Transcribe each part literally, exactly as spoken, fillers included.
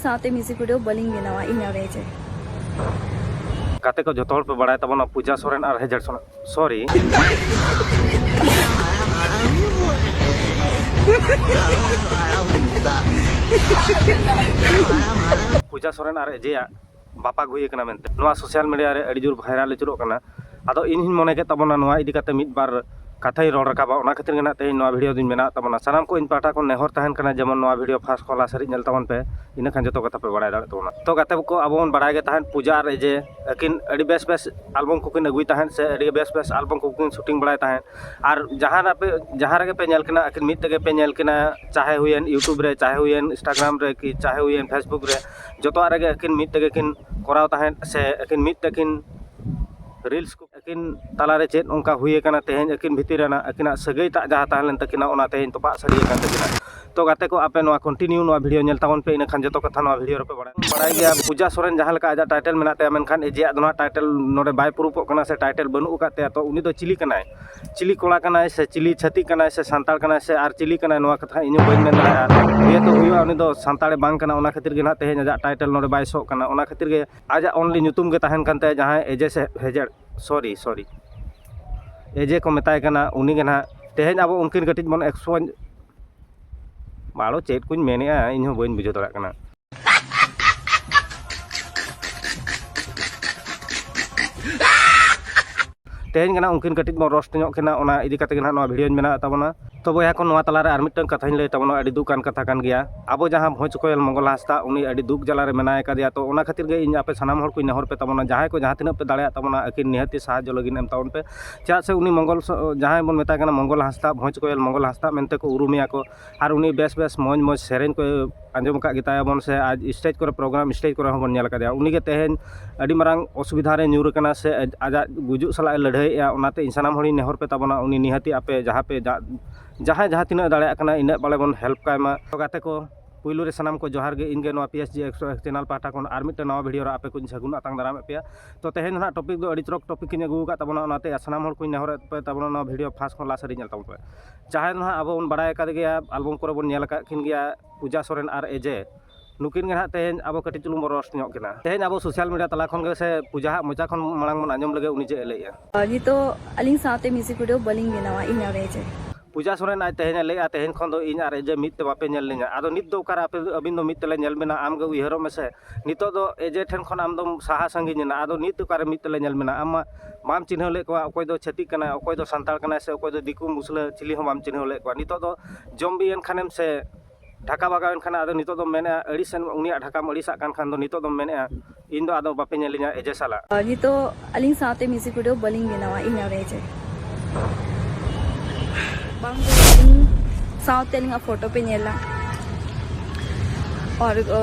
ᱥᱟᱶᱛᱮ music video ᱵᱟᱹᱞᱤᱧ ᱵᱮᱱᱟᱣᱟ ᱤᱧ ᱟᱨ ᱮᱡᱮ᱾ ᱜᱟᱛᱮ ᱠᱚ, ᱡᱚᱛᱚ ᱦᱚᱲ ᱯᱮ ᱵᱟᱲᱟᱭ ᱛᱟᱵᱚᱱᱟ ᱯᱩᱡᱟ ᱥᱚᱨᱮᱱ ᱟᱨ ᱦᱮᱡᱟᱨ ᱥᱚᱨᱮᱱ, ᱥᱚᱨᱤ, ᱯᱩᱡᱟ ᱥᱚᱨᱮᱱ ᱟᱨ ᱮᱡᱮᱭᱟᱜ ᱵᱟᱯᱟᱜ ᱦᱩᱭ ᱟᱠᱟᱱᱟ ᱢᱮᱱᱛᱮ ᱱᱚᱣᱟ ᱥᱳᱥᱟᱞ ᱢᱤᱰᱤᱭᱟ ᱨᱮ ᱟᱹᱰᱤ ᱡᱳᱨ ᱵᱷᱟᱭᱨᱟᱞ ᱟᱹᱪᱩᱨᱚᱜ ᱠᱟᱱᱟ᱾ ᱟᱫᱚ ᱤᱧ ᱦᱚᱸᱧ ᱢᱚᱱᱮ ᱠᱮᱫ ᱛᱟᱵᱚᱱᱟ ᱱᱚᱣᱟ ᱤᱫᱤ ᱠᱟᱛᱮ ᱢᱤᱫ ᱵᱟᱨ ᱠᱟᱛᱷᱟᱧ ᱨᱚᱲ ᱨᱟᱠᱟᱵᱟ, ᱚᱱᱟ ᱠᱷᱟᱹᱛᱤᱨ ᱜᱮ ᱱᱟᱜ ᱛᱮᱦᱮᱧ ᱱᱚᱣᱟ ᱵᱷᱤᱰᱤᱭᱳ ᱫᱩᱧ ᱵᱮᱱᱟᱣᱮᱫ ᱛᱟᱵᱚᱱᱟ᱾ ᱥᱟᱱᱟᱢ ᱠᱚ ᱤᱧ ᱯᱟᱦᱴᱟ ᱠᱷᱚᱱ ᱱᱮᱦᱚᱨ ᱛᱟᱦᱮᱱ ᱠᱟᱱᱟ, ᱡᱮᱢᱚᱱ ᱱᱚᱣᱟ ᱵᱷᱤᱰᱤᱭᱳ ᱯᱷᱟᱥᱴ ᱠᱷᱚᱱ ᱞᱟᱥ ᱦᱟᱹᱨᱤᱡ ᱧᱮᱞ ᱛᱟᱵᱚᱱ ᱯᱮ, ᱤᱱᱟᱹᱠᱷᱟᱱ ᱡᱚᱛᱚ ᱠᱟᱛᱷᱟ ᱯᱮ ᱵᱟᱲᱟᱭ ᱫᱟᱲᱮᱭᱟᱜ ᱛᱟᱵᱚᱱᱟ᱾ ᱛᱚ ᱜᱟᱛᱮ ᱠᱚ, ᱟᱵᱚ ᱵᱚᱱ ᱵᱟᱲᱟᱭ ᱜᱮ ᱛᱟᱦᱮᱸᱫ ᱯᱩᱡᱟ ᱟᱨ ᱮᱡᱮ ᱟᱹᱠᱤᱱ ᱟᱹᱰᱤ ᱵᱮᱥ ᱵᱮᱥ ᱟᱞᱵᱚᱢ ᱠᱚᱠᱤᱱ ᱟᱹᱜᱩᱭ ᱛᱟᱦᱮᱸᱫ ᱥᱮ ᱟᱹᱰᱤ ᱵᱮᱥ ᱵᱮᱥ ᱟᱞᱵᱚᱢ ᱠᱚᱠᱤᱱ ᱥᱩᱴᱤᱝ ᱵᱟᱲᱟᱭ ᱛᱟᱦᱮᱸᱫ᱾ ᱟᱨ ᱡᱟᱦᱟᱸ ᱨᱮᱯᱮ, ᱡᱟᱦᱟᱸ ᱨᱮᱜᱮ ᱯᱮ ᱧᱮᱞ ᱠᱤᱱᱟ, ᱟᱹᱠᱤᱱ ᱢᱤᱫ ᱛᱮᱜᱮ ᱯᱮ ᱧᱮᱞ ᱠᱤᱱᱟ, ᱪᱟᱦᱮ ᱦᱩᱭᱮᱱ YouTube ᱨᱮ, ᱪᱟᱦᱮ ᱦᱩᱭᱮᱱ Instagram ᱨᱮ, ᱠᱤ ᱪᱟᱦᱮ ᱦᱩᱭᱮᱱ Facebook ᱨᱮ, ᱡᱚᱛᱚᱣᱟᱜ ᱨᱮᱜᱮ ᱟᱹᱠᱤᱱ ᱢᱤᱫ ᱛᱮᱜᱮ ᱠᱤᱱ ᱠᱚᱨᱟᱣ ᱛᱟᱦᱮᱸᱫ ᱥᱮ ᱟᱹᱠᱤᱱ ᱢᱤᱫ ᱛᱮᱠᱤᱱ ᱨᱤᱞᱥ ᱠᱚ ᱟᱹᱠᱤᱱ ᱛᱟᱞᱟᱨᱮ ᱪᱮᱫ ᱚᱱᱠᱟ ᱦᱩᱭ ᱟᱠᱟᱱᱟ ᱛᱮᱦᱮᱧ ᱟᱹᱠᱤᱱ ᱵᱷᱤᱛᱤᱨ ᱨᱮᱱᱟᱜ ᱟᱹᱠᱤᱱᱟᱜ ᱥᱟᱹᱜᱟᱹᱭ ᱴᱟᱜ ᱡᱟᱦᱟᱸ ᱛᱟᱦᱮᱸ ᱞᱮᱱ ᱛᱟᱹᱠᱤᱱᱟ, ᱚᱱᱟ ᱛᱮᱦᱮᱧ ᱛᱚᱯᱟᱜ ᱥᱟᱹᱨᱤ ᱟᱠᱟᱱ ᱛᱟᱹᱠᱤᱱᱟ᱾ ᱛᱚ ᱜᱟᱛᱮ ᱠᱚ, ᱟᱯᱮ ᱱᱚᱣᱟ continue ᱱᱚᱣᱟ ᱵᱷᱤᱰᱤᱭᱳ ᱧᱮᱞ ᱛᱟᱵᱚᱱ ᱯᱮ, ᱤᱱᱟᱹᱠᱷᱟᱱ ᱡᱚᱛᱚ ᱠᱟᱛᱷᱟ ᱱᱚᱣᱟ ᱵᱷᱤᱰᱤᱭᱳ ᱨᱮᱯᱮ ᱵᱟᱲᱟᱭ, ᱵᱟᱲᱟᱭ ᱜᱮᱭᱟ᱾ ᱯᱩᱡᱟ ᱥᱚᱨᱮᱱ ᱡᱟᱦᱟᱸ ᱞᱮᱠᱟ ᱟᱡᱟᱜ ᱴᱟᱭᱴᱮᱞ ᱢᱮᱱᱟᱜ ᱛᱟᱭᱟ, ᱢᱮᱱᱠᱷᱟᱱ ᱮᱡᱮᱭᱟᱜ ᱫᱚ ᱱᱟᱦᱟᱜ ᱴᱟᱭᱴᱮᱞ ᱱᱚᱰᱮ ᱵᱟᱭ ᱯᱨᱩᱯᱚᱜ ᱠᱟᱱᱟ ᱥᱮ ᱴᱟᱭᱴᱮᱞ ᱵᱟᱹᱱᱩᱜ ᱟᱠᱟᱫ ᱛᱟᱭᱟ᱾ ᱛᱚ ᱩᱱᱤ ᱫᱚ ᱪᱤᱞᱤ ᱠᱟᱱᱟᱭ? ᱪᱤᱞᱤ ᱠᱚᱲᱟ ᱠᱟᱱᱟᱭ ᱥᱮ ᱪᱤᱞᱤ ᱪᱷᱟᱹᱛᱤᱠ ᱠᱟᱱᱟᱭ ᱥᱮ ᱥᱟᱱᱛᱟᱲ ᱠᱟᱱᱟᱭ ᱥᱮ ᱟᱨ ᱪᱤᱞᱤ ᱠᱟᱱᱟᱭ, ᱱᱚᱣᱟ ᱠᱟᱛᱷᱟ ᱤᱧ ᱦᱚᱸ ᱵᱟᱹᱧ ᱢᱮᱱ ᱫᱟᱲᱮᱭᱟᱜᱼᱟ᱾ ᱡᱮᱦᱮᱛᱩ ᱦᱩᱭᱩᱜᱼᱟ, ᱩᱱᱤ ᱫᱚ ᱥᱟᱱᱛᱟᱲᱮ ᱵᱟᱝ ᱠᱟᱱᱟ, ᱚᱱᱟ ᱠᱷᱟᱹᱛᱤᱨ ᱜᱮ ᱱᱟᱦᱟᱜ ᱛᱮᱦᱮᱧ ᱟᱡᱟᱜ ᱴᱟᱭᱴᱮᱞ ᱱᱚᱰᱮ ᱵᱟᱭ ᱥᱳᱜ ᱠᱟᱱᱟ᱾ ᱚᱱᱟ ᱠᱷᱟᱹᱛᱤᱨ ᱜᱮ ᱟᱡᱟᱜ only ᱧᱩᱛᱩᱢ ᱜᱮ ᱛᱟᱦᱮᱱ ᱠᱟᱱ ᱛᱟᱭᱟ, ᱡᱟᱦᱟᱸᱭ ᱮᱡᱮ ᱥᱮ ᱦᱮᱡᱮᱲ, ᱥᱚᱨᱤ, ᱥᱚᱨᱤ, ᱮᱡᱮ ᱠᱚ ᱢᱮᱛᱟᱭ ᱠᱟᱱᱟ, ᱩᱱᱤ ᱜᱮ ᱱᱟᱦᱟᱜ ᱛᱮᱦᱮᱧ ᱟᱵᱚ ᱩᱱᱠᱤᱱ ᱠᱟᱹᱴᱤᱡ ᱵᱚᱱ ᱮᱠᱥᱯᱳᱡᱽ, ᱵᱟᱲᱚ ᱪᱮᱫ ᱠᱚᱧ ᱢᱮᱱᱮᱜᱼᱟ, ᱤᱧ ᱦᱚᱸ ᱵᱟᱹᱧ ᱵᱩᱡᱷᱟᱹᱣ ᱫᱟᱲᱮᱭᱟᱜ ᱠᱟᱱᱟ᱾ ᱛᱮᱦᱮᱧ ᱜᱮ ᱱᱟᱦᱟᱜ ᱩᱱᱠᱤᱱ ᱠᱟᱹᱴᱤᱡ ᱵᱚᱱ ᱨᱳᱥᱴ ᱧᱚᱜ ᱠᱤᱱᱟ, ᱚᱱᱟ ᱤᱫᱤ ᱠᱟᱛᱮ ᱜᱮ ᱱᱟᱦᱟᱜ ᱱᱚᱣᱟ ᱵᱷᱤᱰᱤᱭᱳᱧ ᱵᱮᱱᱟᱣᱮᱫ ᱛᱟᱵᱚᱱᱟ᱾ ᱛᱚ ᱵᱚᱭᱦᱟ ᱠᱚ, ᱱᱚᱣᱟ ᱛᱟᱞᱟᱨᱮ ᱟᱨ ᱢᱤᱫᱴᱟᱝ ᱠᱟᱛᱷᱟᱧ ᱞᱟᱹᱭ ᱛᱟᱵᱚᱱᱟ, ᱟᱹᱰᱤ ᱫᱩᱠᱟᱱ ᱠᱟᱛᱷᱟ ᱠᱟᱱ ᱜᱮᱭᱟ᱾ ᱟᱵᱚ ᱡᱟᱦᱟᱸ ᱵᱷᱚᱸᱡᱽ ᱠᱚᱭᱮᱞ ᱢᱚᱝᱜᱚᱞ ᱦᱟᱸᱥᱫᱟ, ᱩᱱᱤ ᱟᱹᱰᱤ ᱫᱩᱠ ᱡᱟᱞᱟ ᱨᱮ ᱢᱮᱱᱟᱭ ᱠᱟᱫᱮᱭᱟ᱾ ᱛᱚ ᱚᱱᱟ ᱠᱷᱟᱹᱛᱤᱨ ᱜᱮ ᱤᱧ ᱟᱯᱮ ᱥᱟᱱᱟᱢ ᱦᱚᱲ ᱠᱚᱧ ᱱᱮᱦᱚᱨ ᱯᱮ ᱛᱟᱵᱚᱱᱟ, ᱡᱟᱦᱟᱸᱭ ᱠᱚ ᱡᱟᱦᱟᱸ ᱛᱤᱱᱟᱹᱜ ᱯᱮ ᱫᱟᱲᱮᱭᱟᱜ ᱛᱟᱵᱚᱱᱟ, ᱟᱹᱠᱤᱱ ᱱᱤᱦᱟᱹᱛᱤ ᱥᱟᱦᱟᱡᱽᱡᱚ ᱞᱟᱹᱜᱤᱫ ᱮᱢ ᱛᱟᱵᱚᱱ ᱯᱮ᱾ ᱪᱮᱫᱟᱜ ᱥᱮ ᱩᱱᱤ ᱢᱚᱝᱜᱚᱞ ᱥᱚ-, ᱡᱟᱦᱟᱸᱭ ᱵᱚᱱ ᱢᱮᱛᱟᱭ ᱠᱟᱱᱟ ᱢᱚᱝᱜᱚᱞ ᱦᱟᱸᱥᱫᱟ, ᱵᱷᱚᱸᱡᱽ ᱠᱚᱭᱮᱞ ᱢᱚᱝᱜᱚᱞ ᱦᱟᱸᱥᱫᱟ ᱢᱮᱱᱛᱮ ᱠᱚ ᱩᱨᱩᱢᱮᱭᱟ ᱠᱚ, ᱟᱨ ᱩᱱᱤ ᱵᱮᱥ ᱵᱮᱥ ᱢᱚᱡᱽ ᱢᱚᱡᱽ ᱥᱮᱨᱮᱧ ᱠᱚ ᱟᱸᱡᱚᱢ ᱟᱠᱟᱫ ᱜᱮᱛᱟᱭᱟ ᱵᱚᱱ, ᱥᱮ ᱟᱡ ᱥᱴᱮᱡᱽ ᱠᱚᱨᱮ, ᱯᱨᱳᱜᱨᱟᱢ ᱥᱴᱮᱡᱽ ᱠᱚᱨᱮ ᱦᱚᱸᱵᱚᱱ ᱧᱮᱞ ᱟᱠᱟᱫᱮᱭᱟ᱾ ᱩᱱᱤᱜᱮ ᱛᱮᱦᱮᱧ ᱟᱹᱰᱤ ᱢᱟᱨᱟᱝ ᱚᱥᱩᱵᱤᱫᱷᱟ ᱨᱮ ᱧᱩᱨ ᱟᱠᱟᱱᱟ, ᱥᱮ ᱟᱡ-, ᱟᱡᱟᱜ ᱜᱩᱡᱩᱜ ᱥᱟᱞᱟᱜ ᱮ ᱞᱟᱹᱲᱦᱟᱹᱭᱮᱜᱼᱟ᱾ ᱚᱱᱟᱛᱮ ᱤᱧ ᱥᱟᱱᱟᱢ ᱦᱚᱲᱤᱧ ᱱᱮᱦᱚᱨ ᱯᱮ ᱛᱟᱵᱚᱱᱟ, ᱩᱱᱤ ᱱᱤᱦᱟᱹᱛᱤ ᱟᱯᱮ ᱡᱟᱦᱟᱸ ᱯᱮ ᱡᱟ-, ᱡᱟᱦᱟᱸᱭ ᱡᱟᱦᱟᱸ ᱛᱤᱱᱟᱹᱜ ᱫᱟᱲᱮᱭᱟᱜ ᱠᱟᱱᱟ, ᱤᱱᱟᱹᱜ ᱵᱟᱞᱮ ᱵᱚᱱ ᱦᱮᱞᱯ ᱠᱟᱭ ᱢᱟ᱾ ᱛᱚ ᱜᱟᱛᱮ ᱠᱚ, ᱯᱩᱭᱞᱩ ᱨᱮ ᱥᱟᱱᱟᱢ ᱠᱚ ᱡᱚᱦᱟᱨ ᱜᱮ᱾ ᱤᱧ ᱜᱮ ᱱᱚᱣᱟ P S G ᱮᱠᱥᱚ ᱮᱠ ᱪᱮᱱᱮᱞ ᱯᱟᱦᱴᱟ ᱠᱷᱚᱱ ᱟᱨ ᱢᱤᱫᱴᱮᱱ ᱱᱟᱣᱟ ᱵᱷᱤᱰᱤᱭᱳ ᱨᱮ ᱟᱯᱮ ᱠᱚᱧ ᱥᱟᱹᱜᱩᱱ ᱟᱛᱟᱝ ᱫᱟᱨᱟᱢᱮᱫ ᱯᱮᱭᱟ᱾ ᱛᱚ ᱛᱮᱦᱮᱧ ᱫᱚ ᱱᱟᱦᱟᱜ ᱴᱚᱯᱤᱠ ᱫᱚ ᱟᱹᱰᱤ ᱪᱚᱨᱚᱠ ᱴᱚᱯᱤᱠ ᱤᱧ ᱟᱹᱜᱩ ᱟᱠᱟᱫ ᱛᱟᱵᱚᱱᱟ, ᱚᱱᱟᱛᱮ ᱥᱟᱱᱟᱢ ᱦᱚᱲ ᱠᱚᱧ ᱱᱮᱦᱚᱨᱮᱫ ᱯᱮ ᱛᱟᱵᱚᱱᱟ, ᱱᱚᱣᱟ ᱵᱷᱤᱰᱤᱭᱳ ᱯᱷᱟᱥᱴ ᱠᱷᱚᱱ ᱞᱟᱥᱴ ᱦᱟᱹᱨᱤᱡ ᱧᱮᱞ ᱛᱟᱵᱚᱱ ᱯᱮ᱾ ᱡᱟᱦᱟᱸᱭ ᱫᱚ ᱱᱟᱦᱟᱜ ᱟᱵᱚ ᱵᱚᱱ ᱵᱟᱲᱟᱭ ᱟᱠᱟᱫ ᱜᱮᱭᱟ, ᱟᱞᱵᱚᱢ ᱠᱚᱨᱮ ᱵᱚᱱ ᱧᱮᱞ ᱟᱠᱟᱫ ᱠᱤᱱ ᱜᱮᱭᱟ, ᱯᱩᱡᱟ ᱥᱚᱨᱮᱱ ᱟᱨ ᱮᱡᱮ᱾ ᱱᱩᱠᱤᱱ ᱜᱮ ᱱᱟᱦᱟᱜ ᱛᱮᱦᱮᱧ ᱟᱵᱚ ᱠᱟᱹᱴᱤᱡ ᱪᱩᱞᱩᱝ ᱵᱚᱱ ᱨᱳᱥᱴ ᱧᱚᱜ ᱠᱤᱱᱟ᱾ ᱛᱮᱦᱮᱧ ᱟᱵᱚ ᱥᱳᱥᱟᱞ ᱢᱤᱰᱤᱭᱟ ᱛᱟᱞᱟ ᱠᱷᱚᱱ ᱜᱮ ᱥᱮ ᱯᱩᱡᱟ ᱦᱟᱜ ᱢᱚᱪᱟ ᱠᱷᱚᱱ ᱢᱟᱲᱟᱝ ᱵᱚᱱ ᱟᱸᱡᱚᱢ ᱞᱮᱜᱮ ᱩᱱᱤ ᱪᱮᱫ ᱮ ᱞᱟᱹᱭᱮᱜᱼᱟ᱾ ᱱᱤᱛᱚᱜ ᱟᱹᱞᱤᱧ ᱥᱟᱶᱛᱮ ᱢᱤᱣᱡᱤᱠ ᱵᱷᱤᱰᱤᱭᱳ ᱵᱟᱹᱞᱤᱧ ᱵᱮᱱᱟᱣᱟ ᱤᱧ ᱟᱨ ᱮᱡᱮ᱾ ᱯᱩᱡᱟ ᱥᱚᱨᱮᱱ ᱟᱡ ᱛᱮᱦᱮᱧ ᱮ ᱞᱟᱹᱭᱮᱜᱼᱟ, ᱛᱮᱦᱮᱧ ᱠᱷᱚᱱ ᱫᱚ ᱤᱧ ᱟᱨ ᱮᱡᱮ ᱢᱤᱫ ᱛᱮ ᱵᱟᱯᱮ ᱧᱮᱞ ᱞᱤᱧᱟ᱾ ᱟᱫᱚ ᱱᱤᱛ ᱫᱚ ᱚᱠᱟᱨᱮ ᱟᱯᱮ, ᱟᱹᱵᱤᱱ ᱫᱚ ᱢᱤᱫ ᱛᱮᱞᱮ ᱧᱮᱞ ᱵᱮᱱᱟ? ᱟᱢ ᱜᱮ ᱩᱭᱦᱟᱹᱨᱚᱜ ᱢᱮᱥᱮ, ᱱᱤᱛᱚᱜ ᱫᱚ ᱮᱡᱮ ᱴᱷᱮᱱ ᱠᱷᱚᱱ ᱟᱢ ᱫᱚᱢ ᱥᱟᱦᱟ ᱥᱟᱺᱜᱤᱧ ᱮᱱᱟ᱾ ᱟᱫᱚ ᱱᱤᱛ ᱚᱠᱟᱨᱮ ᱢᱤᱫ ᱛᱮᱞᱮ ᱧᱮᱞ ᱵᱮᱱᱟ? ᱟᱢ ᱢᱟ ᱵᱟᱢ ᱪᱤᱱᱦᱟᱹᱣ ᱞᱮᱫ ᱠᱚᱣᱟ, ᱚᱠᱚᱭ ᱫᱚ ᱪᱷᱟᱹᱛᱤᱠ ᱠᱟᱱᱟᱭ, ᱚᱠᱚᱭ ᱫᱚ ᱥᱟᱱᱛᱟᱲ ᱠᱟᱱᱟᱭ, ᱥᱮ ᱚᱠᱚᱭ ᱫᱚ ᱫᱤᱠᱩ ᱢᱩᱥᱞᱟᱹ, ᱪᱤᱞᱤ ᱦᱚᱸ ᱵᱟᱢ ᱪᱤᱱᱦᱟᱹᱣ ᱞᱮᱫ ᱠᱚᱣᱟ᱾ ᱱᱤᱛᱚᱜ ᱫᱚ ᱡᱚᱢᱵᱤ ᱮᱱ ᱠᱷᱟᱱᱮᱢ ᱥᱮ ᱰᱷᱟᱠᱟ ᱵᱷᱟᱜᱟᱣ ᱮᱱ ᱠᱷᱟᱱ, ᱟᱫᱚ ᱱᱤᱛᱚᱜ ᱫᱚᱢ ᱢᱮᱱᱮᱫᱼᱟ, ᱟᱹᱲᱤᱥ ᱮᱱ, ᱩᱱᱤᱭᱟᱜ ᱰᱷᱟᱠᱟᱢ ᱟᱹᱲᱤᱥᱟᱜ ᱠᱟᱱ ᱠᱷᱟᱱ ᱫᱚ ᱱᱤᱛᱚᱜ ᱫᱚᱢ ᱢᱮᱱᱮᱫᱼᱟ, ᱤᱧ ᱫᱚ ᱟᱫᱚ ᱵᱟᱯᱮ ᱧᱮᱞᱤᱧᱟ ᱮᱡᱮ ᱥᱟᱞᱟᱜ᱾ ᱱᱤᱛᱚᱜ ᱟᱹᱞᱤᱧ ᱥᱟᱶᱛᱮ ᱢᱤᱣᱡᱤᱠ ᱵᱷᱤᱰᱤᱭᱳ ᱵᱟᱹᱞᱤᱧ ᱵᱮᱱᱟᱣᱟ ᱤᱧ ᱟᱨ ᱮᱡᱮ᱾ ᱵᱟᱝ ᱫᱚ ᱤᱧ ᱥᱟᱶᱛᱮ ᱟᱹᱞᱤᱧᱟᱜ ᱯᱷᱳᱴᱳ ᱯᱮ ᱧᱮᱞᱟ᱾ ᱟᱨ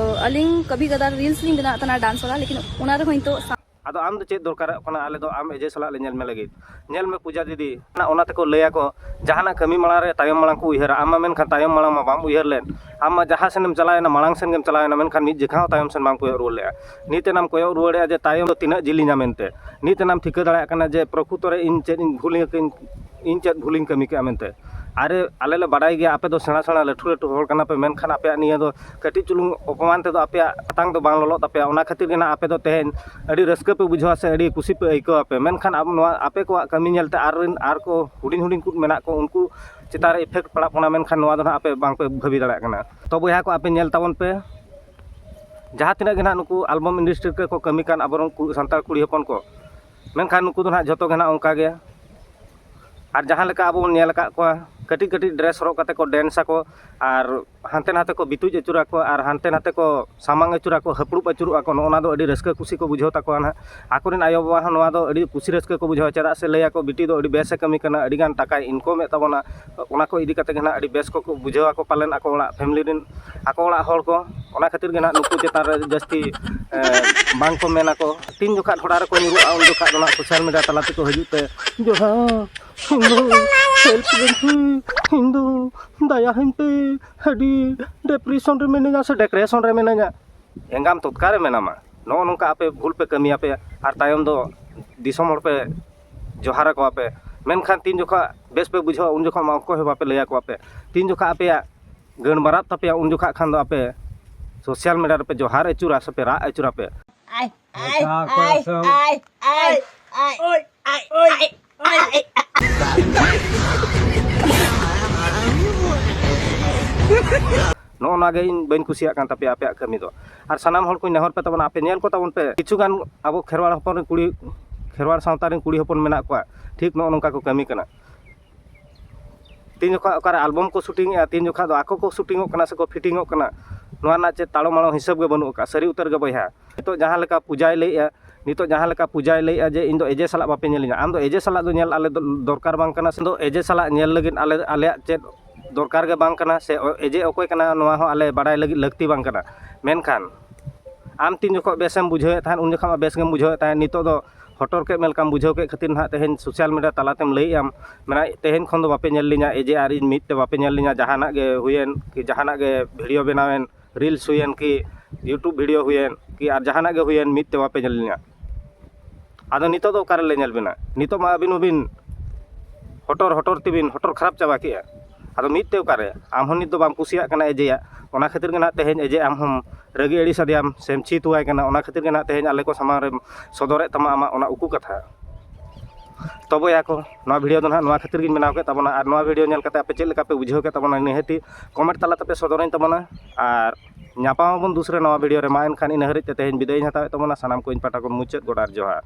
ᱟᱹᱞᱤᱧ ᱠᱟᱵᱷᱤ ᱠᱟᱫᱟᱨ ᱨᱤᱞᱥ ᱞᱤᱧ ᱵᱮᱱᱟᱣᱮᱫ ᱛᱟᱦᱮᱱᱟ ᱰᱟᱱᱥ ᱵᱟᱞᱟ, ᱞᱮᱠᱤᱱ ᱚᱱᱟ ᱨᱮᱦᱚᱸ ᱱᱤᱛᱚᱜ ᱟᱫᱚ ᱟᱢ ᱫᱚ ᱪᱮᱫ ᱫᱚᱨᱠᱟᱨᱚᱜ ᱠᱟᱱᱟ? ᱟᱞᱮ ᱫᱚ ᱟᱢ ᱮᱡᱮ ᱥᱟᱞᱟᱜ ᱞᱮ ᱧᱮᱞ ᱢᱮ ᱞᱟᱹᱜᱤᱫ᱾ ᱧᱮᱞ ᱢᱮ ᱯᱩᱡᱟ ᱫᱤᱫᱤ, ᱚᱱᱟ, ᱚᱱᱟ ᱛᱮᱠᱚ ᱞᱟᱹᱭᱟᱠᱚ, ᱡᱟᱦᱟᱱᱟᱜ ᱠᱟᱹᱢᱤ ᱢᱟᱲᱟᱝ ᱨᱮ ᱛᱟᱭᱚᱢ ᱢᱟᱲᱟᱝ ᱠᱚ ᱩᱭᱦᱟᱹᱨᱟ᱾ ᱟᱢ ᱢᱟ ᱢᱮᱱᱠᱷᱟᱱ ᱛᱟᱭᱚᱢ ᱢᱟᱲᱟᱝ ᱢᱟ ᱵᱟᱢ ᱩᱭᱦᱟᱹᱨ ᱞᱮᱫ᱾ ᱟᱢ ᱢᱟ ᱡᱟᱦᱟᱸ ᱥᱮᱱᱮᱢ ᱪᱟᱞᱟᱣᱮᱱᱟ, ᱢᱟᱲᱟᱝ ᱥᱮᱱ ᱜᱮᱢ ᱪᱟᱞᱟᱣᱮᱱᱟ, ᱢᱮᱱᱠᱷᱟᱱ ᱢᱤᱫ ᱡᱮᱠᱷᱟ ᱦᱚᱸ ᱛᱟᱭᱚᱢ ᱥᱮᱱ ᱵᱟᱢ ᱠᱚᱭᱚᱜ ᱨᱩᱣᱟᱹᱲ ᱞᱮᱫᱼᱟ᱾ ᱱᱤᱛ ᱮᱱᱟᱢ ᱠᱚᱭᱚᱜ ᱨᱩᱣᱟᱹᱲᱮᱫᱼᱟ ᱡᱮ ᱛᱟᱭᱚᱢ ᱫᱚ ᱛᱤᱱᱟᱹᱜ ᱡᱤᱞᱤᱧᱟ ᱢᱮᱱᱛᱮ᱾ ᱱᱤᱛ ᱮᱱᱟᱢ ᱴᱷᱤᱠᱟᱹ ᱫᱟᱲᱮᱭᱟᱜ ᱠᱟᱱᱟ ᱡᱮ ᱯᱨᱚᱠᱩᱛᱚ ᱨᱮ ᱤᱧ ᱪᱮᱫ ᱤᱧ ᱵᱷᱩᱞᱤᱧ, ᱤᱧ ᱪᱮᱫ ᱵᱷᱩᱞᱤᱧ ᱠᱟᱹᱢᱤ ᱠᱮᱫᱼᱟ ᱢᱮᱱᱛᱮ᱾ ᱟᱨᱮ, ᱟᱞᱮ ᱞᱮ ᱵᱟᱰᱟᱭ ᱜᱮᱭᱟ ᱟᱯᱮ ᱫᱚ ᱥᱮᱬᱟ ᱥᱮᱬᱟ ᱞᱟᱹᱴᱷᱩ ᱞᱟᱹᱴᱷᱩ ᱦᱚᱲ ᱠᱟᱱᱟ ᱯᱮ, ᱢᱮᱱᱠᱷᱟᱱ ᱟᱯᱮᱭᱟᱜ ᱱᱤᱭᱟᱹ ᱫᱚ ᱠᱟᱹᱴᱤᱡ ᱪᱩᱞᱩᱝ ᱚᱯᱚᱢᱟᱱ ᱛᱮᱫᱚ ᱟᱯᱮᱭᱟᱜ ᱦᱟᱛᱟᱝ ᱫᱚ ᱵᱟᱝ ᱞᱚᱞᱚᱜ ᱛᱟᱯᱮᱭᱟ᱾ ᱚᱱᱟ ᱠᱷᱟᱹᱛᱤᱨ ᱜᱮ ᱱᱟᱦᱟᱜ ᱟᱯᱮ ᱫᱚ ᱛᱮᱦᱮᱧ ᱟᱹᱰᱤ ᱨᱟᱹᱥᱠᱟᱹ ᱯᱮ ᱵᱩᱡᱷᱟᱹᱣᱟ ᱥᱮ ᱟᱹᱰᱤ ᱠᱩᱥᱤ ᱯᱮ ᱟᱹᱭᱠᱟᱹᱣᱟ ᱯᱮ, ᱢᱮᱱᱠᱷᱟᱱ ᱟᱵᱚ ᱱᱚᱣᱟ ᱟᱯᱮ ᱠᱚᱣᱟᱜ ᱠᱟᱹᱢᱤ ᱧᱮᱞᱛᱮ ᱟᱨ ᱨᱮᱱ, ᱟᱨ ᱠᱚ ᱦᱩᱰᱤᱧ ᱦᱩᱰᱤᱧ ᱠᱚ ᱢᱮᱱᱟᱜ ᱠᱚ, ᱩᱱᱠᱩ ᱪᱮᱛᱟᱱ ᱨᱮ ᱤᱯᱷᱮᱠᱴ ᱯᱟᱲᱟᱜ ᱠᱟᱱᱟ, ᱢᱮᱱᱠᱷᱟᱱ ᱱᱚᱣᱟ ᱫᱚ ᱱᱟᱦᱟᱜ ᱟᱯᱮ ᱵᱟᱝ ᱯᱮ ᱵᱷᱟᱹᱵᱤ ᱫᱟᱲᱮᱭᱟᱜ ᱠᱟᱱᱟ᱾ ᱛᱚ ᱵᱚᱭᱦᱟ ᱠᱚ, ᱟᱯᱮ ᱧᱮᱞ ᱛᱟᱵᱚᱱ ᱯᱮ, ᱡᱟᱦᱟᱸ ᱛᱤᱱᱟᱹᱜ ᱜᱮ ᱱᱟᱦᱟᱜ ᱱᱩᱠᱩ ᱟᱞᱵᱟᱢ ᱤᱱᱰᱟᱥᱴᱨᱤ ᱨᱮᱠᱚ ᱠᱟᱹᱢᱤ ᱠᱟᱱ ᱟᱵᱚᱨᱮᱱ ᱠᱩ-, ᱥᱟᱱᱛᱟᱲ ᱠᱩᱲᱤ ᱦᱚᱯᱚᱱ ᱠᱚ, ᱢᱮᱱᱠᱷᱟᱱ ᱱᱩᱠᱩ ᱫᱚ ᱱᱟᱦᱟᱜ ᱡᱷᱚᱛᱚ ᱜᱮ ᱱᱟᱦᱟᱜ ᱚᱱᱠᱟ ᱜᱮ᱾ ᱟᱨ ᱡᱟᱦᱟᱸ ᱞᱮᱠᱟ ᱟᱵᱚ ᱵᱚᱱ ᱧᱮᱞ ᱟᱠᱟᱫ ᱠᱚᱣᱟ, ᱠᱟᱹᱴᱤᱡ ᱠᱟᱹᱴᱤᱡ ᱰᱨᱮᱥ ᱦᱚᱨᱚᱜ ᱠᱟᱛᱮ ᱠᱚ ᱰᱮᱱᱥ ᱟᱠᱚ, ᱟᱨ ᱦᱟᱱᱛᱮ ᱱᱟᱛᱮ ᱠᱚ ᱵᱤᱛᱩᱡ ᱟᱹᱪᱩᱨ ᱟᱠᱚ, ᱟᱨ ᱦᱟᱱᱛᱮ ᱱᱟᱛᱮ ᱠᱚ ᱥᱟᱢᱟᱝ ᱟᱹᱪᱩᱨ ᱟᱠᱚ, ᱦᱟᱹᱯᱲᱩᱵ ᱟᱹᱪᱩᱨᱚᱜ ᱟᱠᱚ, ᱱᱚᱜᱼᱚ ᱱᱟ ᱫᱚ ᱟᱹᱰᱤ ᱨᱟᱹᱥᱠᱟᱹ ᱠᱩᱥᱤ ᱠᱚ ᱵᱩᱡᱷᱟᱹᱣ ᱛᱟᱠᱚᱣᱟ ᱱᱟᱦᱟᱜ᱾ ᱟᱠᱚᱨᱮᱱ ᱟᱭᱳᱼᱵᱟᱵᱟ ᱦᱚᱸ ᱱᱚᱣᱟ ᱫᱚ ᱟᱹᱰᱤ ᱠᱩᱥᱤ ᱨᱟᱹᱥᱠᱟᱹ ᱠᱚ ᱵᱩᱡᱷᱟᱹᱣᱟ, ᱪᱮᱫᱟᱜ ᱥᱮ ᱞᱟᱹᱭᱟᱠᱚ, "ᱵᱤᱴᱤ ᱫᱚ ᱟᱹᱰᱤ ᱵᱮᱥᱮ ᱠᱟᱹᱢᱤ ᱠᱟᱱᱟ, ᱟᱹᱰᱤᱜᱟᱱ ᱴᱟᱠᱟᱭ ᱤᱱᱠᱚᱢᱮᱫ ᱛᱟᱵᱚᱱᱟ", ᱚᱱᱟ ᱠᱚ ᱤᱫᱤ ᱠᱟᱛᱮ ᱜᱮ ᱱᱟᱦᱟᱜ ᱟᱹᱰᱤ ᱵᱮᱥ ᱠᱚ ᱵᱩᱡᱷᱟᱹᱣ ᱟᱠᱚ ᱯᱟᱞᱮᱱ ᱟᱠᱚ ᱚᱲᱟᱜ ᱯᱷᱮᱢᱤᱞᱤ ᱨᱮᱱ, ᱟᱠᱚ ᱚᱲᱟᱜ ᱦᱚᱲ ᱠᱚ᱾ ᱚᱱᱟ ᱠᱷᱟᱹᱛᱤᱨ ᱜᱮ ᱱᱟᱦᱟᱜ ᱱᱩᱠᱩ ᱪᱮᱛᱟᱱ ᱨᱮ ᱡᱟᱹᱥᱛᱤ, ᱮ, ᱵᱟᱝ ᱠᱚ ᱢᱮᱱ ᱟᱠᱚ᱾ ᱛᱤᱱ ᱡᱚᱠᱷᱟᱜ ᱰᱷᱚᱲᱟ ᱨᱮᱠᱚ ᱧᱩᱨᱩᱜᱼᱟ, ᱩᱱ ᱡᱚᱠᱷᱟᱜ ᱫᱚ ᱱᱟᱦᱟᱜ ᱥᱳᱥᱟᱞ ᱢᱤᱰᱤᱭᱟ ᱛᱟᱞᱟ ᱛᱮᱠᱚ ᱦᱤᱡᱩᱜ ᱛᱮ, "ᱡᱚᱦᱟᱨ, ᱦᱤᱱᱫᱩ, ᱦᱮᱞᱯ ᱞᱤᱧ ᱯᱮ, ᱦᱤᱱᱫᱩ, ᱫᱟᱭᱟ ᱦᱟᱹᱧ ᱯᱮ, ᱟᱹᱰᱤ ᱰᱤᱯᱨᱮᱥᱚᱱ ᱨᱮ ᱢᱤᱱᱟᱹᱧᱟ ᱥᱮ ᱰᱤᱯᱨᱮᱥᱚᱱ ᱨᱮ ᱢᱤᱱᱟᱹᱧᱟ᱾" ᱮᱸᱜᱟᱢ ᱛᱚᱛᱠᱟ ᱨᱮ ᱢᱮᱱᱟᱢᱟ᱾ ᱱᱚᱜᱼᱚ ᱱᱚᱝᱠᱟ ᱟᱯᱮ ᱵᱷᱩᱞ ᱯᱮ ᱠᱟᱹᱢᱤᱭᱟᱯᱮ, ᱟᱨ ᱛᱟᱭᱚᱢ ᱫᱚ ᱫᱤᱥᱚᱢ ᱦᱚᱲ ᱯᱮ ᱡᱚᱦᱟᱨ ᱟᱠᱚᱣᱟ ᱯᱮ᱾ ᱢᱮᱱᱠᱷᱟᱱ ᱛᱤᱱ ᱡᱚᱠᱷᱚᱱ ᱵᱮᱥ ᱯᱮ ᱵᱩᱡᱷᱟᱹᱣᱟ, ᱩᱱ ᱡᱚᱠᱷᱚᱱ ᱢᱟ ᱚᱠᱚᱭ ᱦᱚᱸ ᱵᱟᱯᱮ ᱞᱟᱹᱭ ᱟᱠᱚᱣᱟ ᱯᱮ᱾ ᱛᱤᱱ ᱡᱚᱠᱷᱚᱱ ᱟᱯᱮᱭᱟᱜ ᱜᱟᱹᱲ ᱢᱟᱨᱟᱜ ᱛᱟᱯᱮᱭᱟ, ᱩᱱ ᱡᱚᱠᱷᱚᱱ ᱠᱷᱟᱱ ᱫᱚ ᱟᱯᱮ social media ᱨᱮᱯᱮ ᱡᱚᱦᱟᱨ ᱟᱹᱪᱩᱨᱟ ᱥᱮ ᱯᱮ ᱨᱟᱜ ᱟᱹᱪᱩᱨᱟ ᱯᱮ᱾ ᱟᱭ ᱟᱭ ᱟᱭ ᱟᱭ ᱟᱭ ᱟᱭ ᱟᱭ ᱟᱭ᱾ ᱱᱚᱜᱼᱚ ᱱᱚᱣᱟ ᱜᱮ ᱤᱧ ᱵᱟᱹᱧ ᱠᱩᱥᱤᱭᱟᱜ ᱠᱟᱱ ᱛᱟᱯᱮᱭᱟ ᱟᱯᱮᱭᱟᱜ ᱠᱟᱹᱢᱤ ᱫᱚ᱾ ᱟᱨ ᱥᱟᱱᱟᱢ ᱦᱚᱲ ᱠᱚᱧ ᱱᱮᱦᱚᱨ ᱯᱮ ᱛᱟᱵᱚᱱᱟ, ᱟᱯᱮ ᱧᱮᱞ ᱠᱚ ᱛᱟᱵᱚᱱ ᱯᱮ, ᱠᱤᱪᱷᱩ ᱜᱟᱱ ᱟᱵᱚ ᱠᱷᱮᱨᱣᱟᱲ ᱦᱚᱯᱚᱱ ᱨᱮᱱ ᱠᱩᱲᱤ, ᱠᱷᱮᱨᱣᱟᱲ ᱥᱟᱶᱛᱟ ᱨᱮᱱ ᱠᱩᱲᱤ ᱦᱚᱯᱚᱱ ᱢᱮᱱᱟᱜ ᱠᱚᱣᱟ, ᱴᱷᱤᱠ ᱱᱚᱜᱼᱚ ᱱᱚᱝᱠᱟ ᱠᱚ ᱠᱟᱹᱢᱤ ᱠᱟᱱᱟ᱾ ᱛᱤᱱ ᱡᱚᱠᱷᱚᱱ ᱚᱠᱟᱨᱮ album ᱠᱚ shooting ᱮᱜᱼᱟ, ᱛᱤᱱ ᱡᱚᱠᱷᱚᱱ ᱫᱚ ᱟᱠᱚ ᱠᱚ shooting ᱚᱜ ᱠᱟᱱᱟ ᱥᱮᱠᱚ fitting ᱚᱜ ᱠᱟᱱᱟ, ᱱᱚᱣᱟ ᱨᱮᱱᱟᱜ ᱪᱮᱫ ᱛᱟᱲᱚᱢᱟᱲᱚ ᱦᱤᱥᱟᱹᱵ ᱜᱮ ᱵᱟᱹᱱᱩᱜ ᱟᱠᱟᱫ᱾ ᱥᱟᱹᱨᱤ ᱩᱛᱟᱹᱨ ᱜᱮ ᱵᱚᱭᱦᱟ, ᱱᱤᱛᱚᱜ ᱡᱟᱦᱟᱸ ᱞᱮᱠᱟ ᱯᱩᱡᱟᱭ ᱞᱟᱹᱭᱮᱜᱼᱟ, ᱱᱤᱛᱚᱜ ᱡᱟᱦᱟᱸ ᱞᱮᱠᱟ ᱯᱩᱡᱟᱭ ᱞᱟᱹᱭᱮᱜᱼᱟ ᱡᱮ ᱤᱧ ᱫᱚ ᱮᱡᱮ ᱥᱟᱞᱟᱜ ᱵᱟᱯᱮ ᱧᱮᱞᱤᱧᱟ, ᱟᱢ ᱫᱚ ᱮᱡᱮ ᱥᱟᱞᱟᱜ ᱫᱚ ᱧᱮᱞ ᱟᱞᱮ ᱫᱚ ᱫᱚᱨᱠᱟᱨ ᱵᱟᱝ ᱠᱟᱱᱟ ᱥᱮ, ᱫᱚ ᱮᱡᱮ ᱥᱟᱞᱟᱜ ᱧᱮᱞ ᱞᱟᱹᱜᱤᱫ ᱟᱞᱮ, ᱟᱞᱮᱭᱟᱜ ᱪᱮᱫ ᱫᱚᱨᱠᱟᱨ ᱜᱮ ᱵᱟᱝ ᱠᱟᱱᱟ ᱥᱮ ᱮᱡᱮ ᱚᱠᱚᱭ ᱠᱟᱱᱟ ᱱᱚᱣᱟ ᱦᱚᱸ ᱟᱞᱮ ᱵᱟᱰᱟᱭ ᱞᱟᱹᱜᱤᱫ ᱞᱟᱹᱠᱛᱤ ᱵᱟᱝ ᱠᱟᱱᱟ᱾ ᱢᱮᱱᱠᱷᱟᱱ ᱟᱢ ᱛᱤᱱ ᱡᱚᱠᱷᱚᱱ ᱵᱮᱥᱮᱢ ᱵᱩᱡᱷᱟᱹᱣᱮᱫ ᱛᱟᱦᱮᱸᱫ ᱩᱱ ᱡᱚᱠᱷᱚᱱ ᱢᱟ ᱵᱮᱥ ᱜᱮᱢ ᱵᱩᱡᱷᱟᱹᱣᱮᱫ ᱛᱟᱦᱮᱸᱫ, ᱱᱤᱛᱚᱜ ᱫᱚ ᱦᱚᱴᱚᱨ ᱠᱮᱫ ᱢᱮ ᱞᱮᱠᱟᱢ ᱵᱩᱡᱷᱟᱹᱣ ᱠᱮᱫ ᱠᱷᱟᱹᱛᱤᱨ ᱱᱟᱦᱟᱜ ᱛᱮᱦᱮᱧ social media ᱛᱟᱞᱟᱛᱮᱢ ᱞᱟᱹᱭᱮᱫ ᱟᱢ, ᱢᱮᱱᱟ ᱛᱮᱦᱮᱧ ᱠᱷᱚᱱ ᱫᱚ ᱵᱟᱯᱮ ᱧᱮᱞ ᱞᱤᱧᱟ, ᱮᱡᱮ ᱟᱨ ᱤᱧ ᱢᱤᱫ ᱛᱮ ᱵᱟᱯᱮ ᱧᱮᱞ ᱞᱤᱧᱟ, ᱡᱟᱦᱟᱱᱟᱜ ᱜᱮ ᱦᱩᱭᱮᱱ ᱠᱤ ᱡᱟᱦᱟᱱᱟᱜ ᱜᱮ video ᱵᱮᱱᱟᱣᱮᱱ, reels ᱦᱩᱭᱮᱱ ᱠᱤ YouTube video ᱦᱩᱭᱮᱱ ᱠᱤ ᱟᱨ ᱡᱟᱦᱟᱱᱟᱜ ᱜᱮ ᱦᱩᱭᱮᱱ, ᱢᱤᱫ ᱛᱮ ᱵᱟᱯᱮ ᱧᱮᱞ ᱞᱤᱧᱟ᱾ ᱟᱫᱚ ᱱᱤᱛᱚᱜ ᱫᱚ ᱚᱠᱟ ᱨᱮᱞᱮ ᱧᱮᱞ ᱵᱤᱱᱟ? ᱱᱤᱛᱚᱜ ᱢᱟ ᱟᱹᱵᱤᱱ ᱢᱟᱵᱤᱱ ᱦᱚᱴᱚᱨ ᱦᱚᱴᱚᱨ ᱛᱮᱵᱤᱱ ᱦᱚᱴᱚᱨ ᱠᱷᱟᱨᱟᱯ ᱪᱟᱵᱟ ᱠᱮᱜᱼᱟ᱾ ᱟᱫᱚ ᱢᱤᱫ ᱛᱮ ᱚᱠᱟᱨᱮ? ᱟᱢ ᱦᱚᱸ ᱱᱤᱛ ᱫᱚ ᱵᱟᱢ ᱠᱩᱥᱤᱭᱟᱜ ᱠᱟᱱᱟ ᱮᱡᱮᱭᱟᱜ, ᱚᱱᱟ ᱠᱷᱟᱹᱛᱤᱨ ᱜᱮ ᱱᱟᱦᱟᱜ ᱛᱮᱦᱮᱧ ᱮᱡᱮ ᱟᱢ ᱦᱚᱸᱢ ᱨᱟᱹᱜᱤ ᱟᱹᱲᱤᱥ ᱟᱫᱮᱭᱟᱢ ᱥᱮᱢ ᱪᱷᱤᱛᱩᱣᱟᱭ ᱠᱟᱱᱟ, ᱚᱱᱟ ᱠᱷᱟᱹᱛᱤᱨ ᱜᱮ ᱱᱟᱦᱟᱜ ᱛᱮᱦᱮᱧ ᱟᱞᱮ ᱠᱚ ᱥᱟᱢᱟᱝ ᱨᱮᱢ ᱥᱚᱫᱚᱨᱮᱫ ᱛᱟᱢᱟ ᱟᱢᱟᱜ ᱚᱱᱟ ᱩᱠᱩ ᱠᱟᱛᱷᱟ᱾ ᱛᱚ ᱵᱚᱭᱦᱟ ᱠᱚ, ᱱᱚᱣᱟ video ᱫᱚ ᱱᱟᱦᱟᱜ ᱱᱚᱣᱟ ᱠᱷᱟᱹᱛᱤᱨ ᱜᱤᱧ ᱵᱮᱱᱟᱣ ᱠᱮᱫ ᱛᱟᱵᱚᱱᱟ, ᱟᱨ ᱱᱚᱣᱟ video ᱧᱮᱞ ᱠᱟᱛᱮ ᱟᱯᱮ ᱪᱮᱫ ᱞᱮᱠᱟ ᱯᱮ ᱵᱩᱡᱷᱟᱹᱣ ᱠᱮᱫ ᱛᱟᱵᱚᱱᱟ ᱱᱤᱦᱟᱹᱛᱤ comment ᱛᱟᱞᱟ ᱛᱮᱯᱮ ᱥᱚᱫᱚᱨᱟᱹᱧ ᱛᱟᱵᱚᱱᱟ, ᱟᱨ ᱧᱟᱯᱟᱢ ᱟᱵᱚᱱ ᱫᱩᱥᱨᱟ ᱱᱟᱣᱟ video ᱨᱮ᱾ ᱢᱟ ᱮᱱᱠᱷᱟᱱ ᱤᱱᱟᱹ ᱦᱟᱹᱨᱤᱡ ᱛᱮ ᱛᱮᱦᱮᱧ ᱵᱤᱫᱟᱹᱭ ᱤᱧ ᱦᱟᱛᱟᱣᱮᱫ ᱛᱟᱵᱚᱱᱟ᱾ ᱥᱟᱱᱟᱢ ᱠᱚ ᱤᱧ ᱯᱟᱦᱴᱟ ᱠᱷᱚᱱ ᱢᱩᱪᱟᱹᱫ ᱜᱚᱰ ᱟᱨ ᱡᱚᱦᱟᱨ᱾